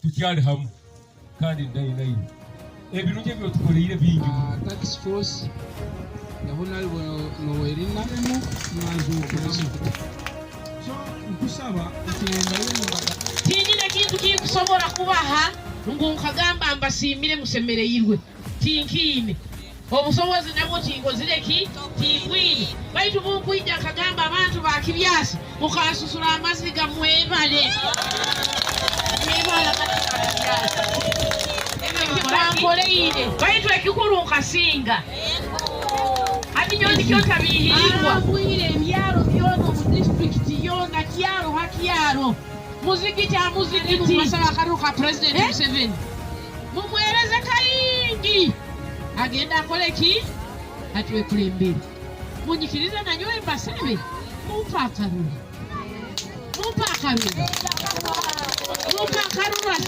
Tukyali hamu kandi ndahi naiwe. Ebirungi ebi otukoleire bingi muno. Task Force ya Honorable Noelina Mwazuukiramu. So nkusaba ntembayo mbaga. Tinyine kintu kinkusobora kubaha ngu nkagamba mbasiimire musemereirwe. Tinkiine. Obusobozi nabwo tinkozire ki? Timbwine. Baitu bunkwija nkagamba abantu ba Kibyasi mukansusura amaziga mwebale. Mwebale abantu ba Kibyasi. Ekimwankoleire. Baitu ekikuru nkasinga. Hati nyowe nikyo ntabiihirirwa. Arambwire ebyaro byona omu disitulikiti yoona kyaro ha kyaro, muzigiti ha muzigiti. Mbasaba akaruru ka Purezidenti Museveni. Mumuhereze kaingi agende akole ki? Atwekulembere. Munyikirize nanyowe mbasabe mumpe akaruru. Mumpe akaruru. Mumpe akaruru.